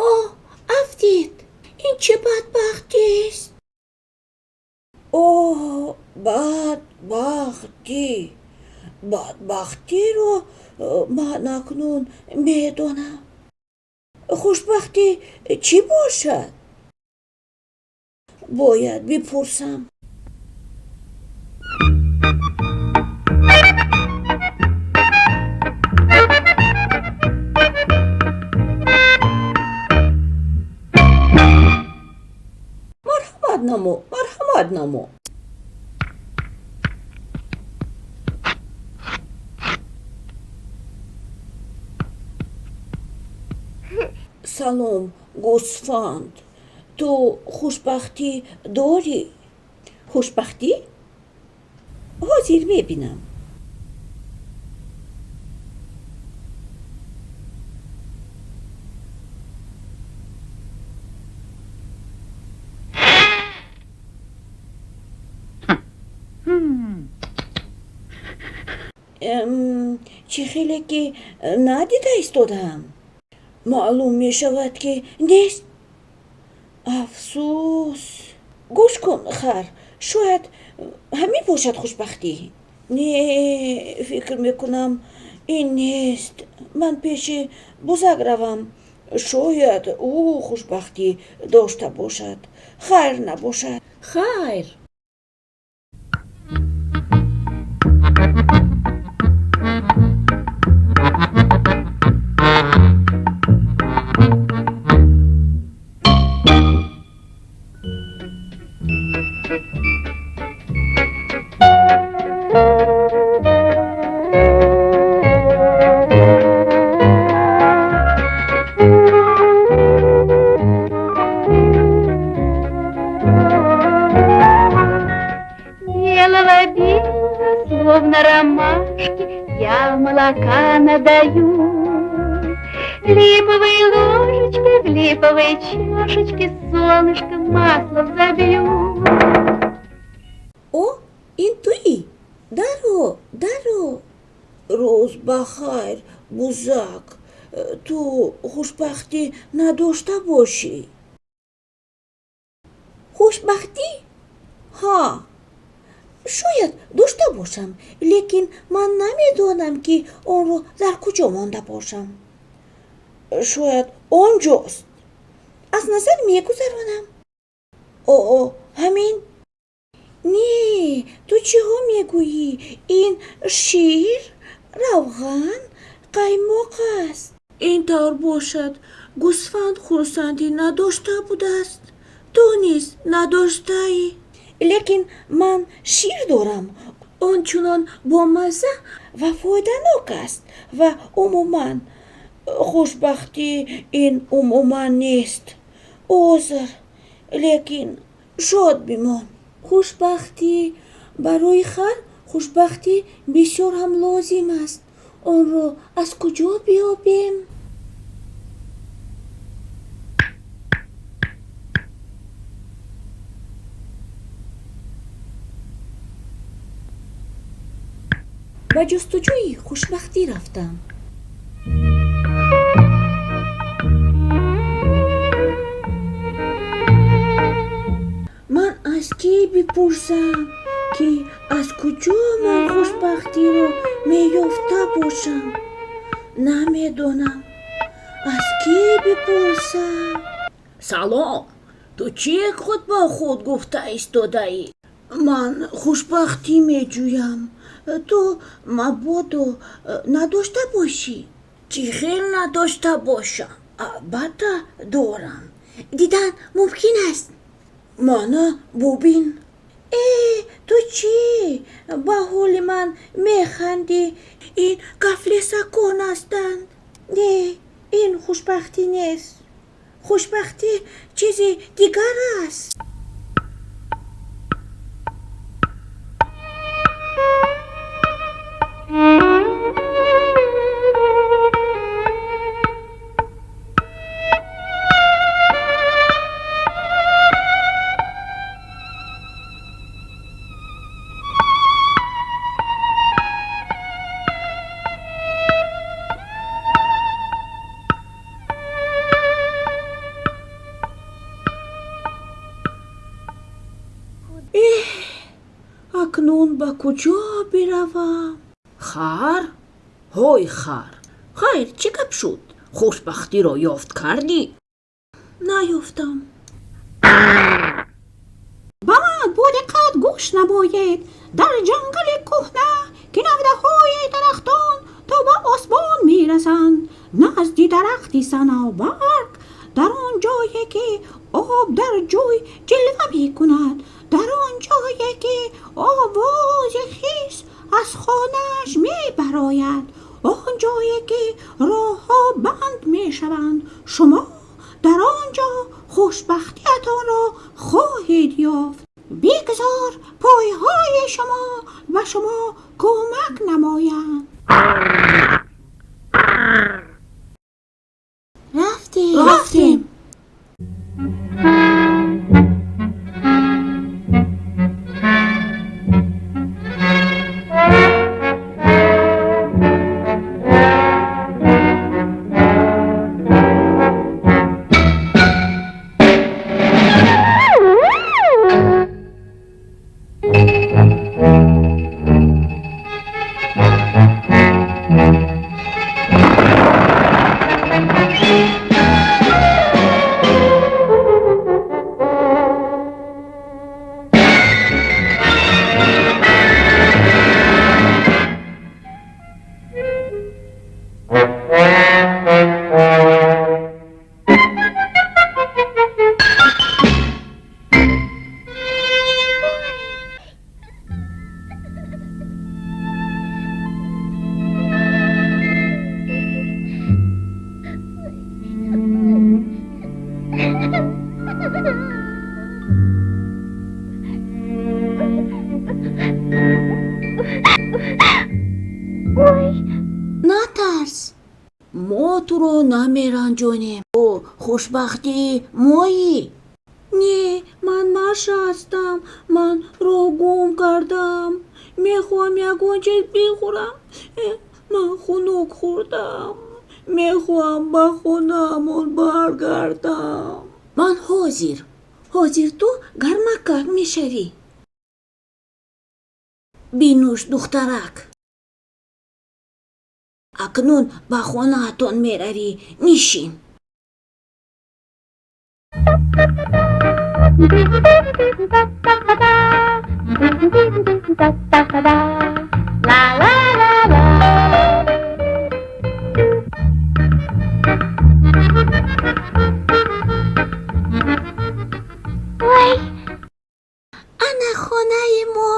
Оҳ, афтид! Ин чӣ бадбахтист? Оҳ, бадбахтӣ! Бадбахтиро ман акнун медонам. Хушбахтӣ чӣ бошад? Бояд бипурсам. Марҳамат намо, марҳамат намо. Салом, гӯсфанд. Ту хушбахтӣ дорӣ? Хушбахтӣ? Ҳозир мебинам. Чӣ хеле ки надида истодаам. Маълум мешавад, ки нест. Афсӯс. Гӯш кун, хар, шояд ҳамин бошад хушбахтӣ. Не, фикр мекунам, ин нест. Ман пеши бузак равам. Шояд ӯ хушбахтӣ дошта бошад. Хайр набошад. Хайр. Белого бела, словно ромашки, я молока надаю. Липовой ложечкой в липовой чашечке солнышко масло взобью. О, ин туӣ? Даро, даро. Рӯз ба хайр, бузак. Ту хушбахтӣ надошта бошӣ. Хушбахтӣ? Ҳа, шояд дошта бошам, лекин ман намедонам, ки онро дар куҷо монда бошам. Шояд он ҷост. Аз назар мегузаронам. О, ҳамин? Не, ту чиҳо мегӯӣ? Ин шир, равған, қаймоқ аст. Ин тавр бошад, гӯсфанд хурсандӣ надошта будааст. Ту низ надоштаӣ. Лекин ман шир дорам. Он чунон бомазза ва фоиданок аст ва умуман хушбахтӣ ин умуман нест. Узр, лекин шод бимон. Хушбахтӣ барои хар хушбахтӣ бисёр ҳам лозим аст. Онро аз куҷо биёбем? Ба ҷустуҷӯи хушбахтӣ рафтам. Ман аз кӣ бипурсам, ки аз куҷо ман хушбахтиро меёфта бошам? Намедонам. Аз кӣ бипурсам? Салом, ту чӣ худ бо худ гуфта истодаӣ? Ман хушбахтӣ меҷӯям. Ту мабодо надошта бошӣ? Чӣ хел надошта бошам? Албатта дорам. Дидан мумкин аст? Мана бубин. Э, ту чӣ ба ҳоли ман механдӣ? Ин кафлесакон ҳастанд. Не, ин хушбахтӣ нест. Хушбахтӣ чизи дигар аст. Эҳ, акнун ба куҷо биравам? Хар? Ҳой, хар, хайр, чӣ гап шуд? Хушбахтиро ёфт кардӣ? Наёфтам. Ба ман бо диққат гӯш намоед. Дар ҷангали кӯҳна, ки навдаҳои дарахтон то ба осмон мерасанд, назди дарахти санавбарг, дар он ҷое ки об дар ҷӯй ҷилва мекунад, дар он ҷое ки овози хис аз хонааш мебарояд, он ҷое ки роҳҳо банд мешаванд, шумо дар он ҷо хушбахтиятонро хоҳед ёфт. Бигзор пойҳои шумо ба шумо кӯмак намоянд. Рафтем, рафтем. Натарс, мо туро намеранҷонем. Ту хушбахтии моӣ. Не, ман Маша ҳастам. Ман роҳ гум кардам, мехоҳам ягон чиз бихӯрам. Ман хунук хӯрдам, мехоҳам ба хонаамон баргардам. Ман ҳозир, ҳозир ту гармакак мешавӣ. Бинӯш, духтарак. Акнун ба хонаатон меравӣ. Нишин. Ой, Ана хонаи мо.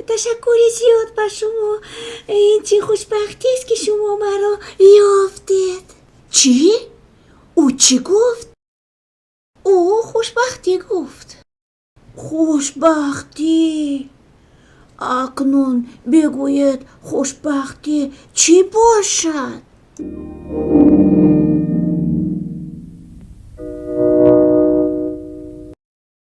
Ташаккури зиёд ба шумо. Ин чӣ хушбахтиест, ки шумо маро ёфтед. Чӣ? Ӯ чӣ гуфт? Ӯ хушбахтӣ гуфт. Хушбахтӣ. Акнун бигӯед, хушбахтӣ чӣ бошад?